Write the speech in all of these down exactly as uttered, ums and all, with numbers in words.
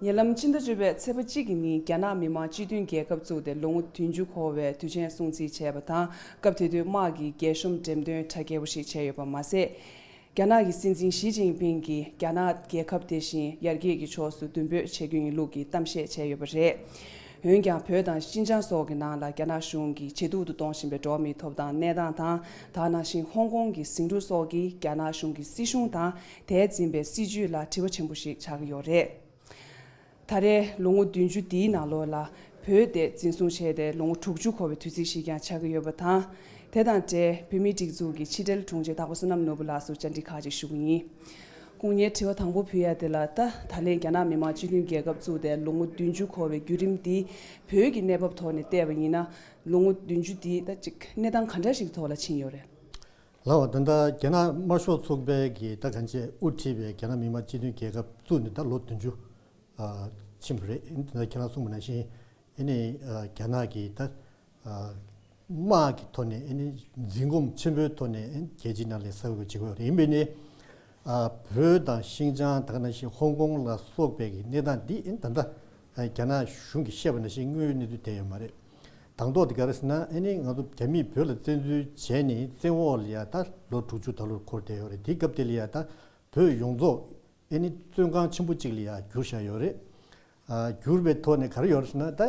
ཉེ་ལམ་ཕྱི་ཟླ་བཅུ་པའི་ཚེས་པ་གཅིག་གི་ཉིན་རྒྱ་ནག་མི་དམངས་སྤྱི་མཐུན་རྒྱལ་ཁབ་བཙུགས་ཏེ་ལོ་ངོ་བདུན་ཅུ་འཁོར་བའི་དུས་ཆེན་སྲུང་བརྩི་བྱས་པ་དང་། སྐབས་དེ་དུས་དམག་གིས་རྒྱལ་གཞུང་འགྲེམས་སྟོན་གྲ་རྒྱས་པོ་ཞིག་བྱས་ཡོད་པ་མ་ཟད། རྒྱ་ནག་གི་སྲིད་འཛིན་ཞི་ཅིན་ཕིང་གིས་རྒྱ་ནག་རྒྱལ་ཁབ་དེ་བཞིན་ཡར་རྒྱས་ཀྱི་ཕྱོགས་སུ་མདུན་སྤོས་བྱེད་ཀྱི་ཡིན་ལུགས་ཀྱི་གཏམ་བཤད་བྱས་ཡོད་པ་རེད། འོན་ཀྱང་བོད་དང་ཤིན་ཅང་སོགས་ཀྱི་ནང་ལ་རྒྱ་ནག་གཞུང་གིས་ཇེ་སྡུག་ཏུ་གཏོང་བཞིན་པའི་འགྲོ་བ་མིའི་ཐོབ་ཐང་གནས་སྟངས་དང་། དེ་ནང་བཞིན་ཧོང་ཀོང་གི་ཟིང་འཁྲུག་སོགས་ཀྱིས་རྒྱ་ནག་གཞུང་གི་སྲིད་གཞུང་དང་། དེས་འཛིན་པའི་སྲིད་བྱུས་ལ་དྲི་བ་ཆེན་པོ་ཞིག་ཆགས་ཀྱི་ཡོད་རེད། ད་རེས་ལོ་ངོ་བདུན་ཅུ་འདིའི་ནང་ལོགས་ལ་བོད་དེ་འཛིན་བཟུང་བྱས་ཏེ་ལོ་ངོ་དྲུག་ཅུ་འཁོར་བའི་དུས་ཚིགས་ཤིག་ཀྱང་ཆགས་ཀྱི་ཡོད་པ་དང་། དེ་དང་འབྲེལ་བོད་མིའི་སྒྲིག་འཛུགས་ཀྱི་ཕྱི་དྲིལ་དྲུང་ཆེ་སྟག་པ་བསོད་ནམས་ནོར་བུ་ལགས་སུ་བཅར་འདྲི་ཁག་ཅིག་ཞུ་གི་ཡིན། སྐུ་ངོ་ངའི་དྲི་བ་དང་པོ་ཕུལ་ཡ་དེ་ལ། ད་ད་ལན་རྒྱ་ནག་མི་དམངས་སྤྱི་མཐུན་རྒྱལ་ཁབ་བཙུགས་ཏེ་ལོ་ངོ་བདུན་ཅུ་འཁོར་བའི་བརྒྱུད་རིམ་འདི་བོད་ཀྱི་གནས་བབ་ཐོག་ནས་བལྟས་པ་ཡིན་ན། ལོ་ངོ་བདུན་ཅུ་འདི་ད་ཅིག་གནས་སྟངས་ག་འདྲ་ཞིག་ཐོག་ལ་ཕྱིན་ཡོད་རེད། ལགས་འོ། ད་ལྟ་རྒྱ་ནག་དམར་ཤོག་ཚོགས་པའི་གི་ད་གང་ཅི་དབུ་ཁྲིད་པའི་རྒྱ་ནག་མི་དམངས་སྤྱི་མཐུན་རྒྱལ་ཁབ་བཙུགས་ནས་ད་ལོ་བདུན་ཅུ་ཨ་ཕྱིན་པ་རེད། ད་ལྟ་ཁྱེད་རང་གསུངས་པ་ནང་བཞིན་ཨ་ནི་ཨ་རྒྱ་ནག་གི་ད་ཨ་དམག་གི་ཐོག་ནས་ཨ་ནི་འཛིང་སྐྱོབ་ཆེན་པོའི་ཐོག་ནས་ཨ་ནི་རྒྱལ་སྤྱིའི་ནང་ལ་གསར་འགོད་བྱེད་ཀྱི་ཡོད་རེད། ཡིན་པས་ནི་ཨ་བོད་དང་ཤིན་ཅང་དེ་ནང་བཞིན་ཧོང་ཀོང་ལ་སོགས་པའི་གི་གནས་སྟངས་འདི་ཨ་ནི་ད་ལྟ་རྒྱ་ནག་གཞུང་གིས་བཤད་པ་ནང་བཞིན་དངོས་ཡོད་གནས་ཚུལ་དེ་ཡོད་མ་རེད། དང་ཐོག་དེ་ག་རེ་ཟེར་ན། ཨ་ནི་ང་ཚོ་རྒྱ་མིས་བོད་ལ་བཙན་འཛུལ་བྱས་ནས་བཙན་འོག་ལ་ཡ་ད་ལོ་དྲུག་ཅུ་ད་ལོར་འཁོར་བསྡད་ཡོད་རེད། དེའི་སྐབས་དེ་ལ་ཡ་ད་བོད་ཡོངས་རྫོགས་ཨ་ནི་བཙོན་ཁང་ཆེན་པོ་གཅིག་ལ་ཡ་གྱུར་བཞག་ཡོད་རེད། ཨ་གྱུར་པའི་ཐོག་ནས་ག་རེ་ཡོད་རེད་ཟེར་ན། ད་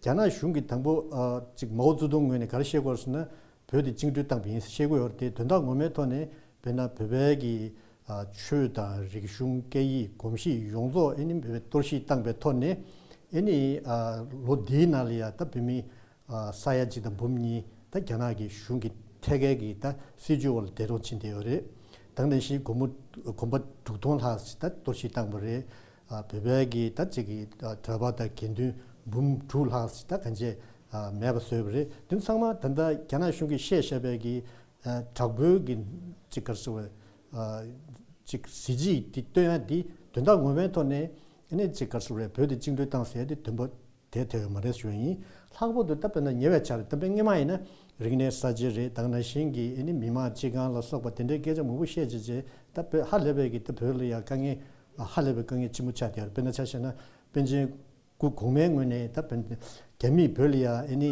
རྒྱ་ནག་གཞུང་གིས་དང་པོ་ཨ་ཅིག་མའོ་ཙེ་ཏུང་ངོས་ནས་ག་རེ་བཤད་ཀྱི་ཡོད་རེད་ཟེར་ན། བོད་དེ་བཅིངས་འགྲོལ་བཏང་པ་ཡིན་ཟེར་བཤད་ཀྱི་ཡོད་རེད་དེ། དོན་དག་ངོ་མའི་ཐོག་ནས་དཔེར་ན་བོད་པའི་གི་ཨ་ཆོས་དང་རིག་གཞུང་སྐད་ཡིག་གོམས་གཤིས་ཡོངས་རྫོགས་ཨ་ནི་བོད་པས་གཏོར་བཤིག་བཏང་པའི་ཐོག་ནས། ཨ་ནི་ཨ་ལོ་འདིའི་ནང་ལ་ཡ་ད་བོད་མི་ཨ་ས་ཡ་གཅིག་དང་འབུམ་གཉིས་ད་རྒྱ་ནག་གི་གཞུང་གི་ཐད་ཀའི་གི་ད་སྲིད་ཇུས་འོག་ལ་འདས་གྲོངས་ཕྱིན་བསྡད་ཡོད་རེད། དེ་ནང་བཞིན་དགོན་པ་དགོན་པ་དྲུག་སྟོང་ལྷག་ཅིག་ད་གཏོར་བཤིག་བཏང་པ་རེད། ཨ་བོད་པའི་གི་ད་ཅིག་གི་ཨ་གྲྭ་པ་དང་དགེ་འདུན་འབུམ་དྲུག་ལྷག་ཅིག་ད་གང་ཅི་ཨ་མེད་པ་བཟོས་པ་རེད། དེ་ཚང་མ་ད་ལྟ་རྒྱ་ནག་གཞུང་གིས་བཤད་བཞག་པའི་གི་ཨ་དྲག་པོའི་གི་ཅིག་ག་རེ་ཟེར་བ། ཨ་ཅིག་གཟི་བརྗིད་དེ་སྟོན་ཡ་དེ་དོན་དག་ངོ་མའི་ཐོག་ནས་ཨ་ནི་ཅིག་ག་རེ་ཟེར་བ། བོད་དེ་བཅིངས་འགྲོལ་བཏང་ཟེར་ཡ་དེ་དོན་པ་དེ་དེ་ཡོད་མ་རེད་ཞུ་ཡ་ཡིན། ལྷག་པར་དུ་ད་དཔེར་ན་ཉེ་བའི་ཆར་ད་དཔེ་སྔོན་མ་ཡིན་ན་རིག་གནས་གསར་བརྗེ་རེད། དེ་ནང་བཞིན་གྱི་ཨ་ནི་མི་དམངས་སྤྱི་ཁང་ལ་སོགས་པ་དེ་འདྲའི་སྐད་ཆ་མང་པོ་བཤད་བྱས་བྱས། ད་བོད་ཧ་ལས་པའི་གི་ད་བོད་ལ་ཡ་དཀའ་ངལ་ཧ་ལས་པའི་དཀའ་ངལ་ཆེན་པོ་ཆགས་བསྡད་ཡོད་རེད། དཔེར་ན་ཆ་བཞག་ན་པཎ་ཆེན་སྐུ་གོང་མའི་ངོས་ནས་ད་བོད་རྒྱ་མིས་བོད་ལ་ཡ་ཨ་ནི་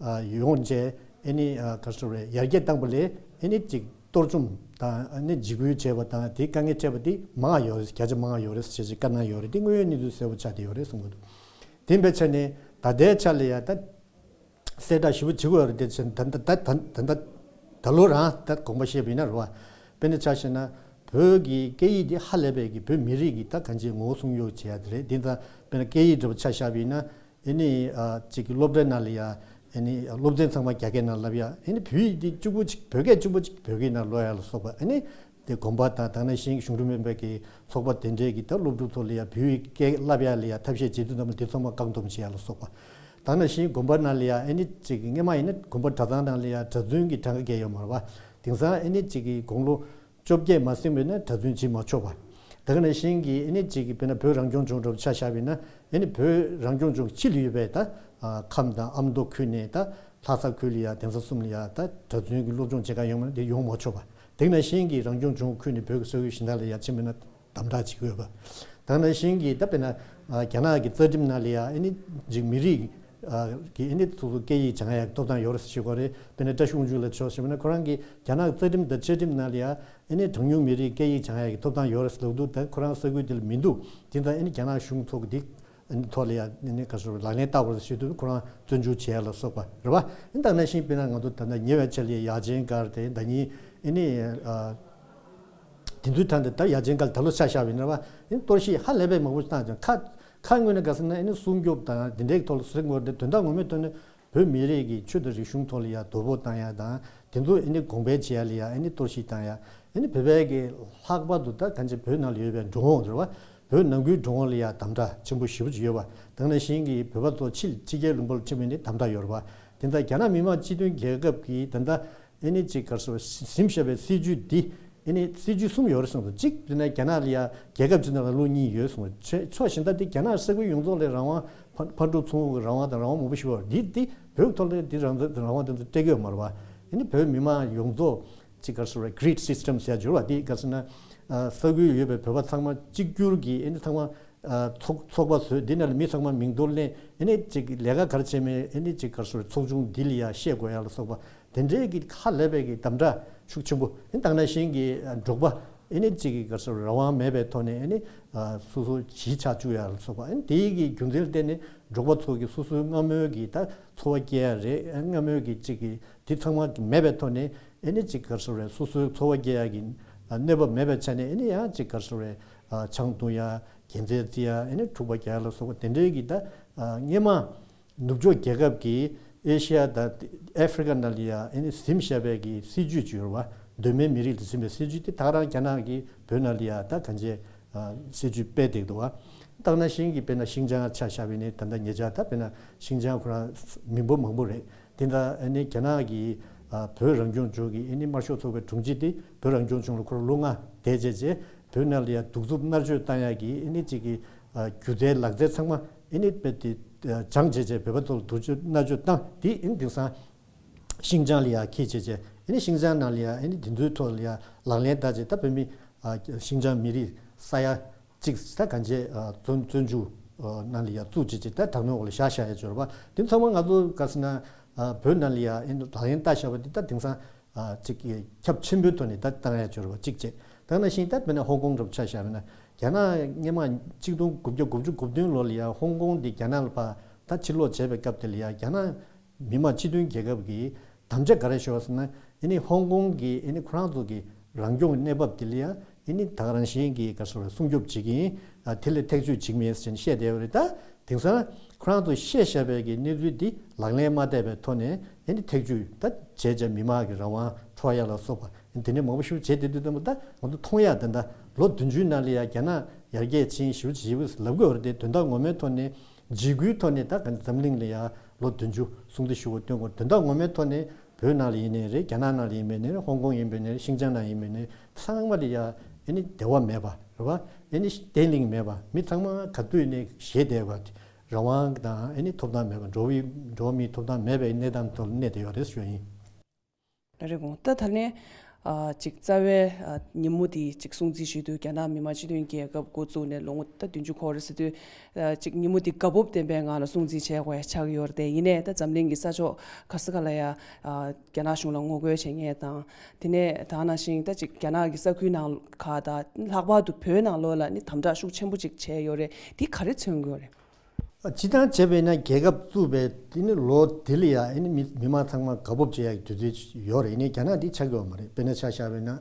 ཨ་ཡོང་བྱས་ཨ་ནི་ཨ་ག་རེ་ཟེར་བ་རེད། ཡར་རྒྱས་བཏང་པ་ལས་ཨ་ནི་ཅིག་གཏོར་བཅོམ་དང་ཨ་ནི་འཇིགས་སྐུལ་བྱས་པ་དང་དེའི་དཀའ་ངལ་སྤྲད་པ་དེ་མང་ཡོད་རེད། བརྒྱ་ཆ་མང་ཡོད་རེད་ཟེར་བྱས་བཀའ་གནང་ཡོད་རེད། དེ་དངོས་ཡོད་གནས་ཚུལ་གསལ་པོ་ཆགས་བསྡད་ཡོད་རེད་གསུང་གི་འདུག་དེ་འབད་ཆ་ནས་ད་ལྟའི་ཆ་ལ་ཡ་ད་གསལ་བསྒྲགས་ཞིབ་པོ་བྱེད་དགོས་རེད་དེ། ད་ད་ད་ད་ད་ད་ད་ལོ་རང་ད་དགོངས་པ་བཞེས་པ་ཡིན་ན་རེད་བ། དཔེར་ན་ཆ་བཞག་ན་བོད་ཀྱི་སྐད་ཡིག་འདི་ཧ་ལས་པའི་གི་བོད་མི་རིགས་ཀྱི་ད་གང་ཅིའི་ངོ་བོ་སྲུང་སྐྱོབ་བྱེད་ཡ་དེ་རེད། དེ་ཙང་དཔེར་ན་སྐད་ཡིག་འདྲ་པོ་ཆ་བཞག་པ་ཡིན་ན། ཨ་ནི་ཨ་ཅིག་གི་སློབ་གྲྭའི་ནང་ལ་ཡ་ཨ་ནི་སློབ་ཚན་ཚང་མ་རྒྱ་སྐད་ནང་བསླབ་ཡ། ཨ་ནི་བོད་ཡིག་འདི་གཅིག་པོ་གཅིག་བོད་སྐད་གཅིག་པོ་གཅིག་བོད་སྐད་ནང་ཀློག་ཡ་ལ་སོགས་པ། ཨ་ནི་དེ་དགོན་པ་དང་དེ་ནང་བཞིན་གཞུང་འབྲེལ་མིན་པའི་གི་ཚོགས་པ་དེ་འདྲའི་གི་ད་སློབ་ཕྲུག་ཚོ་ལ་ཡ་བོད་ཡིག་སྐད་བསླབ་ཡ་ལ་ཡ་ཐབས་ཤེས་བྱེད་དུས་ཙམ་པ་དེ་ཚང་མ་བཀག་སྡོམ་བྱེད་ཡ་ལ་སོགས་པ། དེ་ནང་བཞིན་དགོན་པ་ནང་ལ་ཡ་ཨ་ནི་ཅིག་སྔོན་མ་ཡིན་ན་དགོན་པ་གྲྭ་ཚང་ནང་ལ་ཡ་གྲྭ་བཙུན་གྱི་གྲངས་ཀ་བརྒལ་ཡོད་མ་རེད་བ། དེང་སང་ཨ་ནི་ཅིག་གི་དགུང་ལོ་བཅོ་བརྒྱད་མ་ཟིན་པ་ཡིན་ན་གྲྭ་བཙུན་བྱེད་མ་ཆོག་པ། དེ་ག་ནང་བཞིན་གྱི་ཨ་ནི་ཅིག་གི་དཔེར་ན་བོད་རང་སྐྱོང་ལྗོངས་འདྲ་པོ་ཆ་བཞག་པ་ཡིན་ན། ཨ་ནི་བོད་རང་སྐྱོང་ལྗོངས་ཕྱི་ལ་ཡོད་པའི་ད་ཨ་ཁམས་དང་ཨ་མདོ་ཁུལ་ནས་ད་ལྷ་ས་ཁུལ་ལ་ཡ་གདན་ས་གསུམ་ལ་ཡ་ད་གྲྭ་བཙུན་གྱི་སློབ་སྦྱོང་བྱེད་ག་ཡོང་མ་དེ་ཡོང་མ་ཆོག་པ། དེ་ག་ནང་བཞིན་གྱི་རང་སྐྱོང་ལྗོངས་ཁུལ་ནས་བོད་ཀྱི་ས་ཁུལ་གཞན་དག་ལ་ཡ་ཕྱིན་པ་ཡིན་ན་དམ་དྲག་བྱེད་ཀྱི་ཡོད་པ། དེ་ག་ནང་བཞིན་གྱི་ད་དཔེར་ན་ཨ་རྒྱ་ནག་གི་རྩ་ཁྲིམས་ནང་ལ་ཡ་ཨ་ནི་ཅིག་མི་རིགས་ཨ་གི་ཨ་ནི་སོ་སོ་སྐད་ཡིག་སྦྱང་ཡ་གི་ཐོབ་ཐང་ཡོད་རེད་ཟེར་གྱི་ཡོད་རེད། དཔེར་ན་བཀྲ་ཤིས་དབང་ཕྱུག་ལགས་ཆོས་ཞུས་པ་ན་ཁོ་རང་གིས་རྒྱ་ནག་རྩ་ཁྲིམས་དང་བཅའ་ཁྲིམས་ནང་ལ་ཡ་ཨ་ནི་གྲངས་ཉུང་མི་རིགས་སྐད་ཡིག་སྦྱང་ཡ་གི་ཐོབ་ཐང་ཡོད་རེད་ཟེར་ལབ་འདུག་ད་ཁོ་རང་ས་ཁུལ་དེ་ལ་མི་འདུག་དེ་ཙང་ཨ་ནི་རྒྱ་ནག་གཞུང་ཚོ་གི་དེ་ཨ་ནི་ཐོག་ལ་ཡ་ཨ་ནི་ག་ཚོད་ལག་ལེན་བསྟར་བ་ཞུ་དུས་ཁོ་རང་བཙོན་འཇུག་བྱས་ལ་སོགས་པ་རེད་བ། ཨ་ནི་ད་ནང་བཞིན་དཔེར་ན་ང་ཚོ་ད་ལྟ་ཉེ་བའི་ཆར་ལ་ཡ་ཡ་ཅན་སྒར་དེ་ཟླ་ཉིན་ཨ་ནི་ཨ་དེ་ཚོའི་གྲས་དེ་ད་ཡ་ཅན་སྒར་ད་ལོ་ཆ་བཞག་པ་ཡིན་ན་རེད་བ། ཨ་ནི་གཏོར་བཤིག་ཧ་ལས་པའི་མང་པོ་ཞིག་བཏང་ཀྱང་ཁ་ཁ་ངོས་ནས་ག་ཟེར་ན་ཨ་ནི་སྲུང་སྐྱོབ་དང་དེ་འདྲའི་ཐོག་ལ་ཟེར་དགོས་རེད་དེ། དོན་དག་ངོ་མའི་ཐོག་ནས་བོད་མི་རིགས་ཀྱི་ཆོས་དང་རིག་གཞུང་ཐོག་ལ་ཡ་དོ་ཕོག་བཏང་ཡ་དང་། དེ་ཚོ་ཨ་ནི་གོང་འཕེལ་བྱེད་ཡ་ལ་ཡ་ཨ་ནི་གཏོར་བཤིག་བཏང་ཡ། ཨ་ནི་བོད་པའི་གི་ལྷག་པར་དུ་ད་གང་ཅི་བོད་ནང་ལ་ཡོད་པའི་འགྲོ་འོང་རེད་བ། བོད་ནང་ཁུལ་འགྲོ་འོང་ལ་ཡ་དམ་དྲག་ཆེན་པོ་ཞེ་པོ་ཅིག་ཡོད་བ། དེ་ནང་བཞིན་གྱི་བོད་པ་ཚོ་ཕྱི་ཕྱི་རྒྱལ་ལུང་པ་ལ་ཕྱིན་པ་ཡིན་ན་དམ་དྲག་ཡོད་རེད་བ། དེ་ལྟར་རྒྱ་ནག་མི་དམངས་སྤྱི་མཐུན་རྒྱལ་ཁབ་ཀྱི་ད་ལྟ་ཨ་ནི་ཅིག་ག་རེ་ཟེར་ཟིན་བཞག་པའི་སྲིད་ཇུས་འདི་ཨ་ནི་སྲིད་ཇུས་གསུམ་ཡོད་རེད་གསུངས་འདུག་གཅིག་དེ་ནས་རྒྱ་ནག་ལ་ཡ་རྒྱལ་ཁབ་ཅིག་ནང་ལ་ལོ་གཉིས་ཡོད་གསུངས། ཕྱོགས་གཞན་དག་དེ་རྒྱ་ནག་ས་ཁུལ་ཡོངས་རྫོགས་ལ་རང་དབང་། ཕར་ཕར་འགྲོ་ཚུར་འོང་གི་རང་དབང་དང་རང་དབང་མང་པོ་ཞིག་ཡོད་རེད། འདི་འདི་བོད་ཐོག་ལ་འདི་རང་དབང་དེ་ཚོ་སྤྲད་ཀྱི་ཡོད་མ་རེད་བ། ཨ་ནི་བོད་མི་མང་ཡོངས་རྫོགས་ཅིག་ག་རེ་ཟེར་བ་greed system ཟེར་ཡ་འབྱོར་བ་འདི་ག་ཟེར་ན། ས་ཁུལ་ཡོད་པའི་བོད་པ་ཚང་མ་གཅིག་གྱུར་གྱི་ཨ་ནི་ཚང་མ་ ཚོགས་ཚོགས་པ་བཟོས། འདི་ནང་ལ་མི་ཚང་མ་མིང་ཐོ་སླེབས། ཨེ་ནི་ཅིག་ལས་ཀ་ག་རེ་བྱས་མེད། ཨེ་ནི་ཅིག་ག་རེ་ཟེར། ཚོགས་ཆུང་འདི་ལ་ཡ་བཤད་དགོས་ཡ་ལ་སོགས་པ་དེ་འདྲའི་གི་ཧ་ལས་པའི་གི་དམ་དྲག་ཤུགས་ཆེན་པོ། ཨེ་ནི་དེ་ནང་བཞིན་གི་འབྲོག་པ་ཨེ་ནི་ཅིག་གི་ག་རེ་ཟེར། རང་དབང་མེད་པའི་ཐོག་ནས་ཨེ་ནི་སོ་སོ་གཞིས་ཆགས་བཅུག་ཡ་ལ་སོགས་པ། ཨེ་ནི་དེའི་གི་རྒྱུ་མཚན་ལ་བརྟེན་ནས་འབྲོག་པ་ཚོ་གི་སོ་སོའི་སྔ་མོའི་གི་ད་འཚོ་བ་སྐྱེལ་ཡ་རེད། ཨེ་ནི་སྔ་མོའི་གི་ཅིག་གི་དེ་ཚང་མ་མེད་པའི་ཐོག་ནས་ཨེ་ནི་ཅིག་ག་རེ་ཟེར། སོ་སོའི་འཚོ་བ་སྐྱེལ་ཡ་གི་གནོད་པ་མེད་པའི་ཆ་ནས། ཨེ་ནི་ཡང་ཅིག་ག་རེ་ཟེར། ཆང་འཐུང་ཡ། གྱོན་ཆས་རྩི་ཡ། ཨེ་ནི་འཁྲུག་པ་རྒྱག་ཡ་ལ་སོགས་པ་དེ་འདྲའི་གི་ད་སྔས་མ་ནུབ་ཕྱོགས་རྒྱལ་ཁབ་ཀྱིས་ཨེ་ཤི་ཡ་དང་ཨེ་ཧྥི་རི་ཀ་ནང་ལ་ཡ་ཨེ་ནི་ཟིན་བཞག་པའི་གི་སྲིད་ཇུས་ཅིག་ཡོད་རེད་བ། གདོད་མའི་མི་རིགས་ལ་ཟིན་པའི་སྲིད་ཇུས་དེ་ད་ག་རང་རྒྱ་ནག་གིས་བོད་ནང་ལ་ཡ་ད་གང་ཅི་སྲིད་ཇུས་སྤེལ་བསྡད་འདུག་བ། ད་ག་ནང་བཞིན་གྱི་དཔེར་ན་ཤིང་ཅང་ཆ་བཞག་པ་ཡིན་ན། ད་ལྟ་ཉེ་ཆར་ད་དཔེར་ན་ཤིང་ཅང་ཁོ་རང་མི་འབོར་མང་པོ་རེད། དེ་ད་ཨ་ནི་རྒྱ་ནག་གི་ཨ་བོད་རང་སྐྱོང་ལྗོངས་ཀྱི་ཨ་ནི་དམར་ཤོག་ཚོགས་པའི་དྲུང་ཆེ་དེ་བོད་རང་སྐྱོང་ལྗོངས་ལ་ཁོ་རང་ལོ་ལྔ་བསྡད་བྱས་རྗེས། བོད་ནང་ལ་ཡ་གདུག་རྩུབ་མནར་གཅོད་བཏང་ཡག་གི་ཨ་ནི་གཅིག་གི་ཨ་སྒྱུ་རྩལ་ལག་རྩལ་ཚང་མ་ཨ་ནི་རྦད་དེ་ཨ་སྦྱངས་བྱས་རྗེས། བོད་པ་ཚོ་ལ་གདུག་རྩུབ་མནར་གཅོད་བཏང་དེ་ཨ་ནི་དེང་སང་ཤིང་ཅང་ལ་ཡ་འཁྱེར་བྱས་རྗེས། ཨ་ནི་ཤིང་ཅང་ནང་ལ་ཡ་ཨ་ནི་དེ་ཚོའི་ཐོག་ལ་ཡ་ལག་ལེན་བསྟར་བྱས། ད་བོད་མི་ཨ་ཤིང་ཅང་མི་རིགས་ས་ཡ་གཅིག་ད་གང་ཅི་ཨ་བཙོན་བཙོན་འཇུག་ཨ་ནང་ལ་ཡ་བཙུགས་བྱས་རྗེས། ད་དྲག་གནོན་འོག་ལ་བཞག་བཞག་ཡ་ཅིག་ཡོད་རེད་བ། དེ་ཚང་མ་ང་ཚོ་ག་ཟེར་ན་ཨ་བོད་ནང་ལ་ཡ་ཨ་ནི་ལག་ལེན་བསྟར་བཞག་པ་དེ་ད་དེང་སང་ཨ་ཅིག་ཁྱབ་ཆེན་པོའི་ཐོག་ནས་ད་བཏང་ཡ་ཅིག་ཡོད་རེད་བ། གཅིག་བྱས། ད་ནང་བཞིན་ད་དཔེར་ན་ཧོང་ཀོང་འདྲ་པོ་ཆ་བཞག་པ་ཡིན་ན། རྒྱ་ནག་སྔས་མ་གཅིག་སྟོང་དགུ་བརྒྱ་དགུ་བཅུ་གོ་བདུན་ལོ་ལ་ཡ་ཧོང་ཀོང་དེ་རྒྱ་ནག་ལ་ཕར་ད་ཕྱིར་ལོག་བྱས་པའི་སྐབས་དེ་ལ་ཡ་རྒྱ་ནག་མི་དམངས་སྤྱི་མཐུན་རྒྱལ་ཁབ་ཀྱིས་དམ་བཅའ་ག་རེ་བཞག་པ་ཟེར་ན། ཨ་ནི་ཧོང་ཀོང་གི་ཨ་ནི་ཁོ་རང་ཚོ་གི་རང་སྐྱོང་གི་གནས་བབ་དེ་ལ་ཡ་ཨ་ནི་ད་ག་རང་བཞིན་གྱི་ག་རེ་ཟེར་བ། སྲུང་སྐྱོབ་བྱེད་ཀྱི་ཡིན། ཨ་དེ་ལ་ཐེག་གཅོད་བྱེད་ཀྱི་མིན་ཟེར་ནས་བཤད་བསྡད་ཡོད་རེད། ད་དེང་སང་ཁོ་རང་ཚོ་བཤད་བཞག་པའི་གི་གནས་ཚུལ་འདི་ལག་ལེན་མ་བསྟར་བའི་ཐོག་ནས་ཨ་ནི་ཐེག་གཅོད་ད་བྱས་བྱས་མི་མང་གི་རང་དབང་འཕྲོག་ཡ་ལ་སོགས་པ་དེ་འདྲ་མང་པོ་ཞིག་བྱས་བསྡད་དུས་ཙམ་པ། ད་ང་ཚོ་མཐོང་ཡ་ད་ལྟ་ལོ་བདུན་ཅུའི་ནང་ལ་ཡ་རྒྱ་ནག་ཡར་རྒྱས་ཕྱིན་ཞེ་པོ་ཅིག་ཡོད་པ་ལབ་ཀྱི་ཡོད་རེད་དེ། དོན་དག་ངོ་མའི་ཐོག་ནས་འཇིགས་སྐུལ་ཐོག་ནས་ད་ག་འཛམ་གླིང་ལ་ཡ་ལོ་བདུན་ཅུ་སྲུང་བརྩི་ཞུ་དགོས་སྟོན་དགོས། དོན་དག་ངོ་མའི་ཐོག་ནས་བོད་ནང་ལ་ཡིན་ནའི་རེད། རྒྱ་ནག་ནང་ལ་ཡིན་པའི་ནའི་རེད། ཧོང་ཀོང་ཡིན་པའི་ནའི་རེད། ཤིང་ཅང་ནང་ཡིན་པའི་ནའི་རེད། ཚང་མ་ལ་ཡ་ཨ་ནི་བདེ་བ་མེད་པ་རེད་བ། ཨ་ནི་བརྟན་ལྷིང་མེད་པ། མི་ཚང་མ་ག་དུས་ནས་ཞེད་བསྡད་པ། རང་དབང་དང་ཨ་ནི་ཐོབ་ཐང་མེད་པ། འགྲོ་བའི་འགྲོ་བ་མིའི་ཐོབ་ཐང་མེད་པའི་གནས་སྟངས་ཐོག་ལ་གནས་བསྡད་ཡོད་རེད་ཞུ་ཡིན། ལགས་རེད། གོང་ད་ད་ལན་ཨ་ཅིག་རྩ་བའི་ཨ་ཉིན་མོ་དེ་ཅིག་སྲུང་བརྩི་ཞུ་དུས། རྒྱ་ནག་མི་དམངས་སྤྱི་མཐུན་རྒྱལ་ཁབ་འགོ་བཙུགས་ནས་ལོ་ངོ་ད་བདུན་ཅུ་འཁོར་རེད་ཟེར་དུས། ཨ་ཅིག་ཉིན་མོ་དེ་དགའ་སྤོབས་ལྡན་པའི་ངང་ལ་སྲུང་བརྩི་བྱེད་དགོས་ཡ་ཆགས་ཡོད་རེད་དེ། ཡིན་ནའི་ད་འཛམ་གླིང་གི་ས་ཕྱོགས་ག་ས་ག་ལ་ཡ་ཨ་རྒྱ་ནག་གཞུང་ལ་ངོ་རྒོལ་བྱེད་མཁན་དང་། དེ་ནས་ད་ནང་བཞིན་ད་ཅིག་རྒྱ་ནག་གི་ས་ཁུལ་ནང་ཁག་དང་། ལྷག་པར་དུ་བོད་ནང་ལོགས་ལ་ནི་དམ་དྲག་ཤུགས་ཆེན་པོ་ཅིག་བྱས་ཡོད་རེད། དེ་ག་རེ་མཚོན་གྱི་ཡོད་རེད། སྤྱིར་བཏང་བྱས་པས་ན་རྒྱལ་ཁབ་བཙུགས་པའི་དེ་ནི་ལོ་དེ་ལ་ཡ་ཨ་ནི་མི་མི་མང་ཚང་མ་དགའ་སྤོབས་བྱེད་ཡག་གི་དུས་ཚོད་ཡོད་རེད། ཨ་ནི་རྒྱ་ནག་འདི་ཆགས་ཀྱི་ཡོད་མ་རེད། དཔེར་ན་ཆ་བཞག་པས་ན་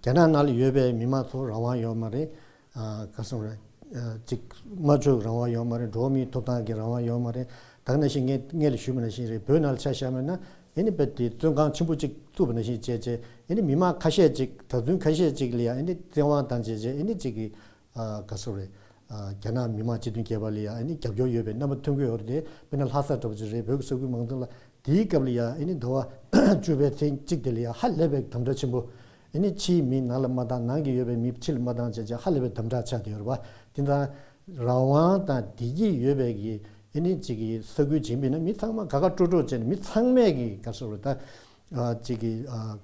རྒྱ་ནག་ནང་ལ་ཡོད་པའི་མི་མང་ཚོ་རང་དབང་ཡོད་མ་རེད། ཨ་ག་རེ་ཟེར་དགོས་རེད། ཨ་ཅིག་སྨྲ་བརྗོད་རང་དབང་ཡོད་མ་རེད། འགྲོ་བ་མིའི་ཐོབ་ཐང་གི་རང་དབང་ཡོད་མ་རེད། ད་ག་ནང་བཞིན་ངས་སྔོན་ལ་ཞུས་པ་ནང་བཞིན་རེད། བོད་ནང་ལ་ཆ་བཞག་པས་ན་ཨ་ནི་རྦད་དེ་བཙོན་ཁང་ཆེན་པོ་གཅིག་བཙུགས་པ་ནང་བཞིན་བྱས་བྱས། ཨ་ནི་མི་མང་ཁ་ཤས་ཅིག་གྲྭ་བཙུན་ཁ་ཤས་ཅིག་ལ་ཡ་ཨ་ནི་བཙན་དབང་བཏང་བྱས་བྱས། ཨ་ནི་ཅིག་གི་ཨ་ག་རེ་ཟེར་དགོས་རེད། ཨ་རྒྱ་ནག་མི་དམངས་སྤྱི་མཐུན་རྒྱལ་ཁབ་ལ་ཡ་ཨ་ནི་རྒྱབ་སྐྱོར་ཡོད་པའི་རྣམ་པ་སྟོན་གྱི་ཡོད་རེད་དེ། དཔེར་ན་ལྷ་ས་འདྲ་པོ་ཅིག་རེད། བོད་ཀྱི་ས་ཁུལ་མང་ཚོགས་ལ། དེའི་སྐབས་ལ་ཡ་ཨ་ནི་ཟླ་བ་བཅུ་པའི་ཚེས་གཅིག་དེ་ལ་ཡ་ཧ་ལས་པའི་དམ་དྲག་ཆེན་པོ། ཨ་ནི་ཕྱིའི་མི་ནང་ལ་མ་བཏང་། ནང་གི་ཡོད་པའི་མི་ཕྱི་ལ་མ་བཏང་བྱས་བྱས་ཧ་ལས་པའི་དམ་དྲག་ཆགས་བསྡད་ཡོད་རེད་བ། དེ་དང་རང་དབང་དང་བདེ་སྐྱིད་ཡོད་པའི་གི་ཨ་ནི་ཅིག་གི་ས་ཁུལ་ཅིག་ཡིན་པས་ན། མི་ཚང་མ་དགའ་དགའ་སྤྲོ་སྤྲོ་བྱས་ནས། མི་ཚང་མས་གི་ག་རེ་ཟེར་དགོས་རེད། ད་ཨ་ཅིག་གི་ཨ་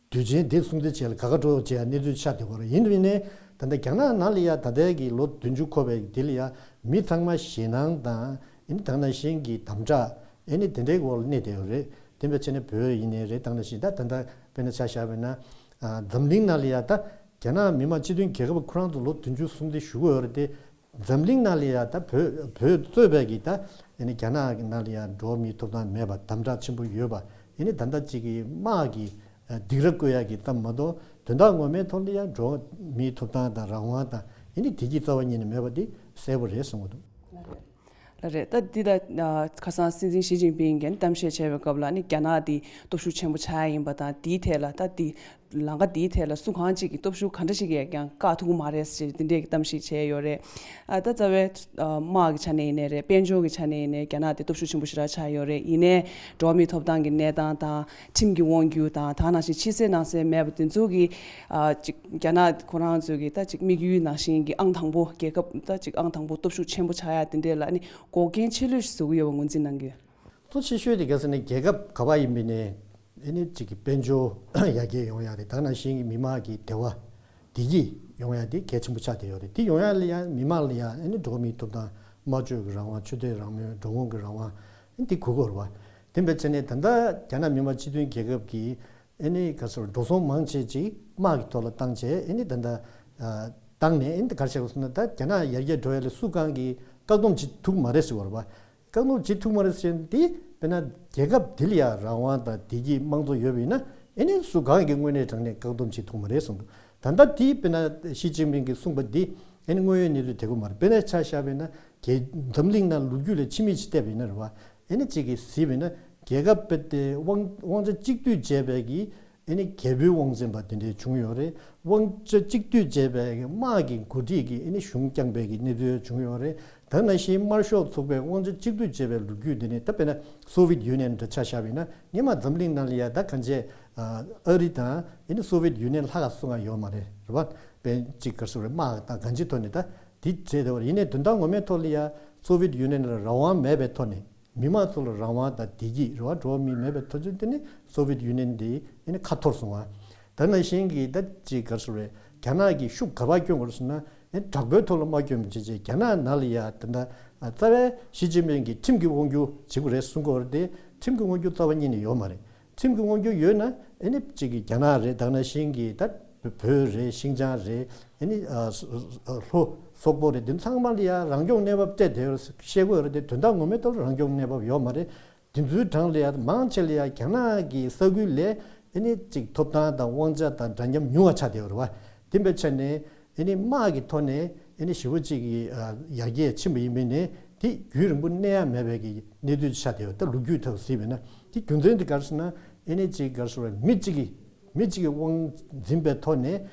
དུས་ཆེན་འདི་སྲུང་བརྩི་བྱས་ལ་དགའ་དགའ་སྤྲོ་སྤྲོ་བྱས་ཡ་གནས་ཚུལ་ཆགས་བསྡད་ཡོད་རེད། ཡིན་ནའི་ད་ལྟ་རྒྱ་ནག་ནང་ལ་ཡ་ད་ལྟའི་གི་ལོ་བདུན་ཅུ་འཁོར་བའི་འདི་ལ་ཡ་མི་ཚང་མ་ཞེད་སྣང་དང་ཨ་ནི་ད་ག་ནང་བཞིན་གྱི་དམ་དྲག་ཨ་ནི་དེ་འདྲའི་འོག་ལ་གནས་བསྡད་ཡོད་རེད། དེ་འདྲ་བྱས་ནས་བོད་ཡིན་ནའི་རེད། ད་ག་ནང་བཞིན་ད་ད་ལྟ་དཔེར་ན་ཆ་བཞག་པས་ན་ཨ་འཛམ་གླིང་ནང་ལ་ཡ་ད་རྒྱ་ནག་མི་དམངས་སྤྱི་མཐུན་རྒྱལ་ཁབ་ཁོ་རང་ཚོ་ལོ་བདུན་ཅུ་སྲུང་བརྩི་ཞུ་གི་ཡོད་རེད་དེ། འཛམ་གླིང་ནང་ལ་ཡ་ད་བོད་བོད་གཙོས་པའི་གི་ད་ཨ་ནི་རྒྱ་ནག་གི་ནང་ལ་ཡ་འགྲོ་བ་མིའི་ཐོབ་ཐང་མེད་པ། དམ་དྲག་ཆེན་པོ་ཡོད་པ། ཨ་ནི་ད་ལྟ་ཅིག་གི་དམག་གི་སྡིགས་ར་བསྐུལ་ཡག་གི་ཙམ་མ་གཏོགས། དོན་དག་ངོ་མའི་ཐོག་ལ་ཡ་འགྲོ་བ་མིའི་ཐོབ་ཐང་དང་རང་དབང་དང་ཨ་ནི་བདེ་སྐྱིད་རྩ་བ་ཉིད་ནས་མེད་པ་འདི་གསལ་པོ་རེད་གསུང་གི་འདུག། ལགས་རེད། ད་འདི་ད་ཨ་ཁ་སང་སྲིད་འཛིན་ཞི་ཅིན་ཕིང་གིས་གཏམ་བཤད་བྱས་པའི་སྐབས་ལ་ནི་རྒྱ་ནག་འདི་སྟོབས་ཤུགས་ཆེན་པོ་ཆགས་ཡ་ཡིན་པ་དང་། འདིའི་ཐད་ལ་ད་འདི་ལམ་ཁ་འདིའི་ཐད་ལ་སུ་གང་ཅིག་གིས་སྟོབས་ཤུགས་ག་འདྲ་ཞིག་གིས་ཀྱང་བཀག་ཐུབ་ཀྱི་མ་རེད་ཟེར་འདི་འདྲའི་གི་གཏམ་ཞིག་བྱས་ཡོད་རེད། ཨ་ད་རྩ་བའི་ཨ་དམག་གི་ཆ་ནས་ཡིན་ནའི་རེད། དཔལ་འབྱོར་གྱི་ཆ་ནས་ཡིན་ནའི་རྒྱ་ནག་དེ་སྟོབས་ཤུགས་ཆེན་པོ་ཞེ་དྲག་ཆགས་ཡོད་རེད། ཡིན་ནའི་འགྲོ་བ་མིའི་ཐོབ་ཐང་གི་གནས་སྟངས་དང་། ཁྲིམས་ཀྱི་དབང་སྒྱུར་དང་། ད་ག་ནང་བཞིན་ཕྱི་གསལ་ནང་གསལ་མེད་པ་དེ་ཚོ་གི་ཨ་ཅིག་རྒྱ་ནག་ཁོ་རང་ཚོའི་གི་ད་ཅིག་དམིགས་ཡུལ་ནང་བཞིན་གྱི་ཨང་དང་པོ། རྒྱལ་ཁབ་ད་ཅིག་ཨང་དང་པོ་སྟོབས་ཤུགས་ཆེན་པོ་ཆགས་ཡ་དེ་འདྲས་ལ་ནི་འགོག་རྐྱེན་ཆེ་ལོས་ཤིག་བཟོ་གི་ཡོད་པ་ངོས་འཛིན་གནང་གི་ཡོད། གཙོ་ཆེ་ཤོས་དེ་ག་ཟེར་ན། རྒྱལ་ཁབ་ག་པར་ཡིན་པའི་ནས་ཨ་ནི་ཅིག་གི་དཔལ་འབྱོར་ཡར་རྒྱས་ཡོང་ཡ་རེད། ད་ག་ནང་བཞིན་གྱི་མི་དམངས་ཀྱི་བདེ་བ། བདེ་སྐྱིད་ཡོང་ཡ་དེ་གལ་ཆེན་པོ་ཆགས་བསྡད་ཡོད་རེད། དེ་ཡོང་ཡ་ལ་ཡང་མི་མང་ལ་ཡང་ཨ་ནི་འགྲོ་བ་མིའི་ཐོབ་ཐང་། སྨྲ་བརྗོད་ཀྱི་རང་དབང་། ཆོས་དད་རང་མོས། འགྲོ་འོང་གི་རང་དབང་། ཨ་ནི་དེ་དགོས་ཀྱི་ཡོད་རེད་བ། དེ་འདྲ་བྱས་ནས་ད་ལྟ་རྒྱ་ནག་མི་དམངས་སྤྱི་མཐུན་རྒྱལ་ཁབ་ཀྱི་ཨ་ནི་ག་ཟེར་འགྲོ་སོང་མང་ཆེ་ཅིག་དམག་གི་ཐོག་ལ་བཏང་བྱས། ཨ་ནི་ད་ལྟ་ཨ་བཏང་ནས། ཨ་ནི་ག་རེ་བྱས་པ་ཟེར་ན། ད་རྒྱ་ནག་ཡར་རྒྱས་འགྲོ་ཡ་ལ་སུ་གང་གིས་བཀག་སྡོམ་བྱེད་ཐུབ་མ་རེད་ཟེར་བ་རེད་བ། བཀག་སྡོམ་བྱེད་ཐུབ་མ་རེད་ཟེར་ནས། དེ་དཔེར་ན་རྒྱལ་ཁབ་དེ་ལ་ཡང་རང་དབང་དང་བདེ་སྐྱིད་དམངས་གཙོ་ཡོད་པ་ཡིན་ན། ཨེ་ནི་སུ་གང་གིས་དངོས་གནས་དྲང་གནས་བཀག་སྡོམ་བྱེད་ཐུབ་མ་རེད་གསུངས་འདུག། ད་ལྟ་དེ་དཔེར་ན་ཞི་ཅིན་ཕིང་གིས་གསུངས་པ་འདི་ཨེ་ནི་དངོས་ཡོད་གནས་ཚུལ་དེ་གོ་མ་རེད། དཔེར་ན་ཆ་བཞག་པ་ཡིན་ན། རྒྱལ་འཛམ་གླིང་ནང་ལོ་རྒྱུས་ལ་ཕྱི་མིག་ཅིག་བལྟས་པ་ཡིན་ན་རེད་བ། ཨེ་ནི་གཅིག་གིས་གཟིགས་པ་ཡིན་ན། རྒྱལ་ཁབ་དཔེ་དེ་དབང་དབང་ཆ་གཅིག་སྡུད་བྱས་པའི་གི་ཨེ་ནི་རྒྱལ་པོའི་དབང་འཛིན་པ་དེ་འདྲའི་བྱུང་ཡོད་རེད། དབང་ཆ་གཅིག་སྡུད་བྱས་པའི་དམག་གི་འགོ་ཁྲིད་ཀྱིས་ཨེ་ནི་གཞུང་བསྐྱངས་པའི་གི་གནས་ཚུལ་བྱུང་ཡོད་རེད། ད་ནང་བཞིན་དམར་ཤོག་ཚོགས་པས་དབང་ཆ་གཅིག་སྡུད་བྱས་པའི་ལོ་རྒྱུས་འདི་ནི། ད་དཔེར་ན་སོ་བིད་ཡུ་ནི་ཡན་འདྲ་ཆ་བཞག་པ་ཡིན་ན། སྔོན་མ་འཛམ་གླིང་ནང་ལ་ཡ་ད་གང་བྱས་ཨ་རི་དང་ཨེ་ནི་སོ་བིད་ཡུ་ནི་ཡན་ལྷག་ག་སུ་གང་ཡོད་མ་རེད། རེད་བ། དཔེ་གཅིག་ག་རེ་ཟེར་རེད། དམག་དང་གང་ཅིའི་ཐོག་ནས་ད་དེ་བྱས་བསྡད་པ་རེད། ཡིན་ནའི་དོན་དག་ངོ་མའི་ཐོག་ལ་ཡ་སོ་བིད་ཡུ་ནི་ཡན་ལ་རང་དབང་མེད་པའི་ཐོག་ནས། མི་མང་ཚོ་ལ་རང་དབང་དང་བདེ་སྐྱིད་རེད་བ། འགྲོ་བ་མིའི་མེད་པའི་ཐོབ་ཚུལ་དེ་ནི་སོ་བིད་ཡུ་ནི་ཡན་དེ་ཨེ་ནི་ཁ་འཐོར་སོང་བ། ད་ནང་བཞིན་གྱི་ད་ཅིག་ག་རེ་ཟེར་རེད། རྒྱ་ནག་གིས་ཤུགས་ག་པར་སྐྱོན་དགོས་ཟེར་ན། ཨེ་དྲག་པོའི་ཐོག་ལ་མ་སྐྱོན་པ་བྱས་བྱས། རྒྱ་ནག་ནང་ལ་ཡ་ད་ལྟ་ཨ་རྩ་བའི་ཞི་ཅིན་ཕིང་གིས་ཁྲིམས་ཀྱི་དབང་སྒྱུར་བྱེད་དགོས་རེད་གསུང་གི་ཡོད་རེད་དེ། ཁྲིམས་ཀྱི་དབང་སྒྱུར་རྩ་བ་ཉིད་ནས་ཡོད་མ་རེད། ཁྲིམས་ཀྱི་དབང་སྒྱུར་ཡོད་ན་ཨེ་ནི་གཅིག་གི་རྒྱ་ནག་རེད། ད་ནང་བཞིན་གྱི་ད་བོད་རེད། ཤིན་ཅང་རེད། ཨེ་ནི་ཨ་ལྷོ་སོག་པོ་རེད། འདི་ཚང་མ་ལ་ཡ་རང་སྐྱོང་གནས་བབ་སྤྲད་བསྡད་ཡོད་རེད་བཤད་ཀྱི་ཡོད་རེད་དེ། དོན་དག་ངོ་མའི་ཐོག་ལ་རང་སྐྱོང་གནས་བབ་ཡོད་མ་རེད། དེ་ཚོའི་གྲས་ལ་ཡ་མང་ཆེ་ལ་ཡ་རྒྱ་ནག་གི་ས་ཁུལ་ལས་ཨེ་ནི་གཅིག་ཐོབ་ཐང་དང་དབང་ཆ་དང་འདྲ་མཉམ་ཉུང་བ་ཆགས་བསྡད་ཡོད་རེད་བ། དེ་འདྲ་བྱས་ནས་ཨེ་ནི་དམག་གི་ཐོག་ནས་ཨེ་ནི་ཞེ་པོ་ཅིག་གི་ཨ་ཡར་རྒྱས་ཕྱིན་པ་ཡིན་པ་ཡིན་ནའི། དེ་རྒྱུན་རིང་པོ་གནས་ཡ་མེད་པའི་གི་གནས་ཚུལ་ཆགས་བསྡད་ཡོད། ད་ལོ་རྒྱུས་ཐོག་གཟིགས་པ་ཡིན་ན། དེ་རྒྱུ་མཚན་དེ་ག་རེ་ཟེར་ན། ཨེ་ནི་གཅིག་ག་རེ་ཟེར་བ། མི་གཅིག་གི་མི་གཅིག་གི་དབང་འཛིན་པའི་ཐོག་ནས་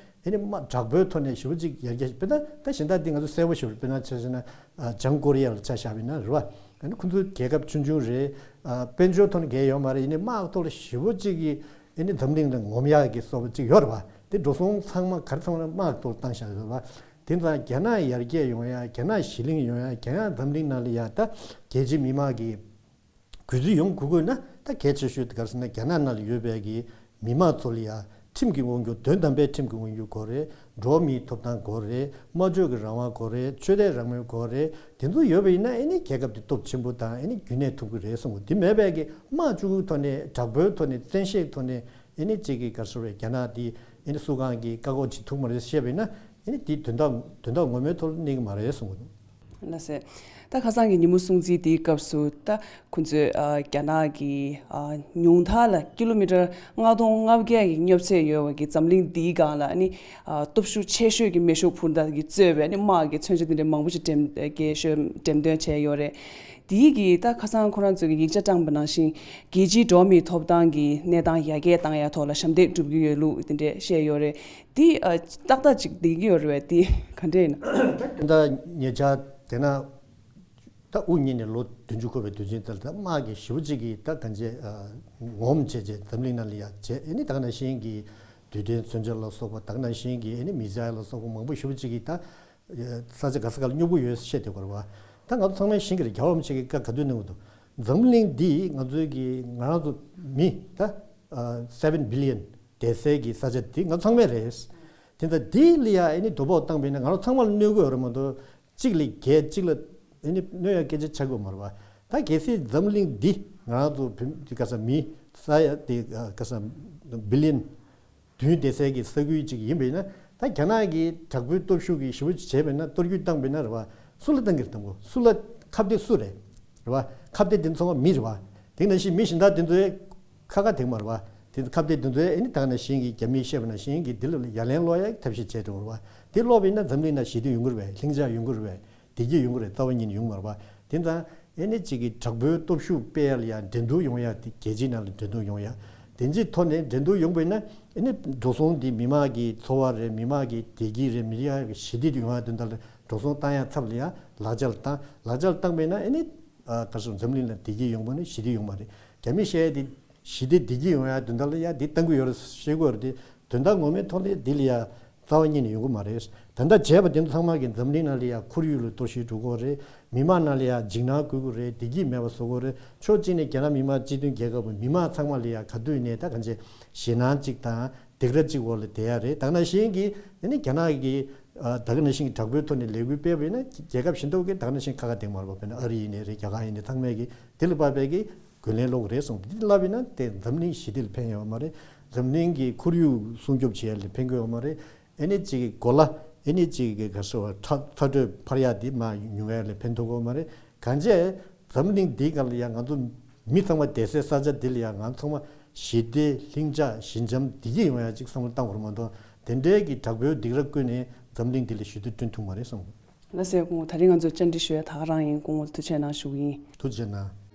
ཨེ་ནི་དམག་དྲག་པོའི་ཐོག་ནས་ཞེ་པོ་ཅིག་ཡར་རྒྱས། དཔེར་ན་ད་གཞན་དག་འདི་ང་ཚོ་གསལ་པོ་ཞེ་པོ་རེད། དཔེར་ན་ཆ་བཞག་ན་ཨ་བྱང་ཀོ་རི་ཡ་ལ་ཆ་བཞག་པ་ཡིན་ན་རེད་བ། ཨ་ནི་ཁོ་ཚོའི་རྒྱལ་ཁབ་ཆུང་ཆུང་རེད། ཨ་དཔལ་འབྱོར་ཐོག་ནས་གང་ཡང་ཡོད་མ་རེད། ཡིན་ནའི་དམག་ཐོག་ལ་ཞེ་པོ་ཅིག་གིས་ཨེ་ནི་འཛམ་གླིང་ལ་ངོམ་ཡག་གི་བཟོ་འདྲ་ཅིག་ཡོད་རེད་བ། དེ་འགྲོ་སོང་ཚང་མ་ག་རེ་ཚང་མ་དམག་ཐོག་ལ་བཏང་བཞག་ཡོད་རེད་བ། དེ་ཙང་རྒྱ་ནག་ཡར་རྒྱས་ཡོང་ཡ། རྒྱ་ནག་གཞི་ལྷིང་ཡོང་ཡ། རྒྱ་ནག་འཛམ་གླིང་ནང་ལ་ཡ་ད་རྒྱལ་སྤྱིའི་མི་མང་གི་གུས་བརྩི་ཡོང་དགོས་དགོས་ན། ད་གལ་ཆེ་ཤོས་དེ་ག་རེ་ཟེར་ན། རྒྱ་ནག་ནང་ལ་ཡོད་པའི་གི་མི་མང་ཚོ་ལ་ཡ་ཁྲིམས་ཀྱི་དབང་སྒྱུར། དོན་དམ་པའི་ཁྲིམས་ཀྱི་དབང་སྒྱུར་དགོས་རེད། འགྲོ་བ་མིའི་ཐོབ་ཐང་དགོས་རེད། སྨྲ་བརྗོད་ཀྱི་རང་དབང་དགོས་རེད། ཆོས་དད་རང་མོས་དགོས་རེད། དེ་ཚོ་ཡོད་པ་ཡིན་ན་ཨེ་ནི་རྒྱལ་ཁབ་དེ་སྟོབས་ཆེན་པོ་དང་ཨེ་ནི་རྒྱུན་གནས་ཐུབ་ཀྱི་རེད་གསུངས། དེ་མེད་པའི་གི་དམག་བཅུག་གི་ཐོག་ནས། དྲག་པོའི་ཐོག་ནས། བཙན་ཤེད་ཐོག་ནས་ཨེ་ནི་གཅིག་གི་ག་རེ་ཟེར་རེད། རྒྱ་ནག་དེ་ཨེ་ནི་སུ་གང་གིས་བཀག་འགོག་བྱེད་ཐུབ་མ་རེད་བཤད་པ་ཡིན་ན། ཨེ་ནི་དེ་དོན་དག་དོན་དག་ངོ་མའི་ཐོག་ལ་གནས་ཀྱི་མ་རེད་གསུངས་འདུག། ལགས་སེ། ད་ཁ་སང་གི་ཉིན་མོ་སྲུང་བརྩི་དེའི་སྐབས་སུ། ད་ཁོང་ཚོས་ཨ་རྒྱ་ནག་གི་ཨ་ཉུང་མཐའ་ལ་ཀི་ལོ་མི་ཊར་ལྔ་སྟོང་ལྔ་བརྒྱ་གི་རྙོབ་ཚད་ཡོད་པ་གི་འཛམ་གླིང་འདིའི་སྒང་ལ་ཨ་ནི་ཨ་སྟོབས་ཤུགས་ཆེ་ཤོས་ཀྱི་མེ་ཤུགས་འཕུར་མདའ་གིས་གཙོས་པའི་ཨ་ནི་དམག་གི་མཚོན་ཆ་དེ་འདྲ་མང་པོ་ཞིག་འགྲེམས་རྒྱས་ཤོས་འགྲེམས་སྟོན་བྱས་ཡོད་རེད། དེའི་གི་ད་ཁ་སང་ཁོ་རང་ཚོས་ཀྱི་ཡིག་ཆ་བཀྲམ་པ་ནང་བཞིན། རྒྱལ་སྤྱིའི་འགྲོ་བ་མིའི་ཐོབ་ཐང་གི་གནས་སྟངས་ཡར་རྒྱས་བཏང་ཡ་ཐོག་ལ་ཞབས་འདེགས་སྒྲུབ་ཀྱི་ཡོད་ལུགས་དེ་འདྲས་བཤད་ཡོད་རེད། དེ་ཨ་ཏག་ཏག་ཅིག་བསྡད་ཀྱི་ཡོད་རེད་བས། དེ་ག་འདྲས་ཡིན་ན། ད་ཉེ་ཆར་དེ་ན་ད་དབུ་བརྙེས་ནས་ལོ་བདུན་ཅུ་འཁོར་བའི་དུས་ཆེན་དེ་ལ། ད་དམག་གིས་ཞེ་པོ་ཅིག་གིས་ད་གང་བྱས་ཨ་ངོམ་བྱས་བྱས་འཛམ་གླིང་ནང་ལ་ཡ་བྱས། ཨེ་ནི་ད་ག་ནང་བཞིན་གྱི་རྡུལ་ཕྲན་མཚོན་ཆ་ལ་སོགས་པ། ད་ག་ནང་བཞིན་གྱི་ཨེ་ནི་མི་སི་ཡལ་ལ་སོགས་པ་མང་པོ་ཞེ་པོ་ཅིག་གིས་ད་ས་ཆ་ག་ས་ག་ལ་སྙོབ་ཀྱི་ཡོད་བཤད་བསྡད་ཡོད་རེད་བ། ད་ང་ཚོ་ཚང་མས་ཤེས་ཀྱི་རེད། རྒྱལ་བ་རིན་པོ་ཆེ་གིས་བཀའ་ག་དུས་གནང་གི་འདུག། འཛམ་གླིང་འདི་ང་ཚོའི་གི་ང་རང་ཚོ་མི་ད་ཨ་seven billion བསྡད་སའི་གི་ས་ཆ་འདི་ང་ཚང་མའི་རེད། དེ་ལྟ་འདི་ལ་ཡ་ཨེ་ནི་དོ་ཕོག་བཏང་པ་ཡིན་ན་ང་རང་ཚང་མ་ལ་གནོད་ཀྱི་ཡོད་རེད་མ་གཏོགས། གཅིག་ལ་རྒྱལ་གཅིག་ལ་ཨེ་ནི་གནོད་ཡ་སྐད་ཆ་ཆགས་ཀྱི་ཡོད་མ་རེད་བ། ད་གལ་སྲིད་འཛམ་གླིང་འདི་ང་རང་ཚོ་བོད་ག་ས་མི་ས་ཡ་དེ་ག་ས་billion བདུན་བསྡད་སའི་གི་ས་ཁུལ་ཅིག་ཡིན་པ་ཡིན་ན། ད་རྒྱ་ནག་གི་དྲག་པོའི་སྟོབས་ཤུགས་ཀྱིས་ཞེ་པོ་ཅིག་བྱས་པ་ཡིན་ན། གཏོར་རྒོལ་བཏང་པ་ཡིན་ན་རེད་བ། སུ་ལ་བཏང་གི་རེད། བཏང་གོ་སུ་ལ། ཁ་གཏད་སུ་རེད། རེད་བ། ཁ་གཏད་དེ་ཚང་མ་མི་རེད་བ། དེ་ནང་བཞིན་མི་གཞན་དག་དེ་ཚོའི་ཁ་ཁ་དེ་མ་རེད་བ། དེ་ཁ་གཏད་དེ་ཚོའི་ཨེ་ནི་ད་ག་ནང་བཞིན་གྱི་རྒྱ་མིས་བཤད་པ་ནང་བཞིན་གྱི་འདི་ལ་ཡ་ལན་སློག་ཡ་ཐབས་ཤེས་བྱས་འགྲོ་རེད་བ། དེ་སློག་པ་ཡིན་ན་འཛམ་གླིང་ནང་ཞི་བདེ་ཡོང་གི་རེད་བས། ལྷིང་འཇགས་ཡོང་གི་རེད་བས། བདེ་སྐྱིད་ཡོང་གི་རེད། རྩ་བ་ཉིད་ནས་ཡོང་མ་རེད་བ། དེ་ཙང་ཨེ་ནི་གཅིག་གི་དྲག་པོའི་སྟོབས་ཤུགས་སྤེལ་ཡ་ལ་ཡ་འགྲན་བསྡུར་ཡོང་ཡ་དེ། རྒྱལ་སྤྱིའི་ནང་ལ་འགྲན་བསྡུར་ཡོང་ཡ། དེ་འདྲའི་ཐོག་ནས་འགྲན་བསྡུར་ཡོང་པ་ཡིན་ན། ཨེ་ནི་འགྲོ་སོང་དེ་མི་མང་གི་འཚོ་བ་རེད། མི་མང་གི་བདེ་སྐྱིད་རེད། མི་མང་གི་ཞི་བདེ་ཡོང་ཡ་དོན་དག་ལ་འགྲོ་སོང་བཏང་ཡ་ཚབ་ལ་ཡ་ལག་ཆ་ལ་བཏང་། ལག་ཆ་ལ་བཏང་པ་ཡིན་ན་ཨེ་ནི་ཨ་ག་རེ་ཟེར། འཛམ་གླིང་ལ་བདེ་སྐྱིད་ཡོང་བ་ནི་ཞི་བདེ་ཡོང་མ་རེད། རྒྱ་མི་བཤད་ཡ་དེ། ཞི་བདེ་བདེ་སྐྱིད་ཡོང་ཡ་དོན་དག་ལ་ཡ་འདི་གཏང་གི་ཡོད་རེད་བཤད་ཀྱི་ཡོད་རེད་དེ། དོན་དག་ངོ་མའི་ཐོག་ལ་འདི་ལ་ཡ་རྩ་བ་ཉིད་ནས་ཡོང་གི་མ་རེད། ད་ལྟ་བྱས་པ་དེ་ཚོ་ཚང་མ་གིས་འཛམ་གླིང་ནང་ལ་ཡ་ཁོར་ཡུག་ལ་གཏོར་བཤིག་འགྲོ་གི་ཡོད་རེད། མི་མང་ནང་ལ་ཡ་འཇིགས་སྣང་བསྐུལ་གྱི་རེད། བདེ་སྐྱིད་མེད་པ་བཟོ་གི་རེད། ཕྱོགས་གཅིག་ནས་རྒྱ་ནག་མི་དམངས་སྤྱི་མཐུན་རྒྱལ་ཁབ་ཀྱི་མི་མང་ཚང་མ་ལ་ཡ་ག་དུས་ནས་ད་གང་བྱས་ཞེད་སྣང་གཅིག་དང་། སྡིགས་ར་གཅིག་འོག་ལ་བསྡད་ཡ་རེད། ད་ག་ནང་བཞིན་གྱི་ཨ་ནི་རྒྱ་ནག་གི་ཨ་ད་ག་ནང་བཞིན་གྱི་དྲག་པོའི་ཐོག་ནས་ལས་འགུལ་སྤེལ་བ་ཡིན་ན་རྒྱལ་ཁབ་གཞན་དག་གིས་ད་ག་ནང་བཞིན་ཁ་ཁ་བསྡད་མ་རེད་པ། དཔེར་ན་ཨ་རི་ཡིན་ནའི་རེད། རྒྱ་གར་ཡིན་ནའི་ཚང་མས་ཀྱི་དེ་ལ་དཔག་པའི་གི་རྒོལ་ལན་སློག་གི་རེད་གསུངས། འདི་ལབ་ཡིན་ན་དེ་འཛམ་གླིང་ཞི་བདེ་ལ་ཕན་ཡོད་མ་རེད། འཛམ་གླིང་གི་ཁོར་ཡུག་སྲུང་སྐྱོབ་བྱེད་ཡ་ལ་ཕན་གི་ཡོད་མ་རེད། ཨེ་ནི་གཅིག་གི་གོ་ལ་ཨེ་ནི་གཅིག་གི་ག་ཟེར་བ་ཚ་ཚ་དྲོད་འཕར་ཡ་འདི་མ་ཉུང་ཡ་ལ་ཕན་ཐོགས་གི་ཡོད་མ་རེད། གང་བྱས་འཛམ་གླིང་འདིའི་སྒང་ལ་ཡ་ང་ཚོ་མི་ཚང་མ་བསྡད་སའི་ས་ཆ་འདི་ལ་ཡ་ང་ཚང་མ་ཞི་བདེ་ལྷིང་འཇགས་ཞི་འཇམ་བདེ་སྐྱིད་ཡོང་ཡ་གཅིག་བསམ་བློ་བཏང་དགོས་རེད་མ་གཏོགས་དེ་འདྲའི་གི་དྲག་པོའི་སྡིགས་ར་བསྐུལ་ནས་འཛམ་གླིང་འདི་ལ་ཞི་བདེ་བསྐྲུན་ཐུབ་མ་རེད་བསམ་གི། ལགས་སོ། སྐུ་ངོ་ད་རིང་ང་ཚོ་བཅར་འདྲི་ཞུ་ཡ་ད་ག་རང་ཡིན། སྐུ་ངོ་ཐུགས་རྗེ་གནང་ཞུ་གི་ཡིན། ཐུགས་རྗེ་གནང་།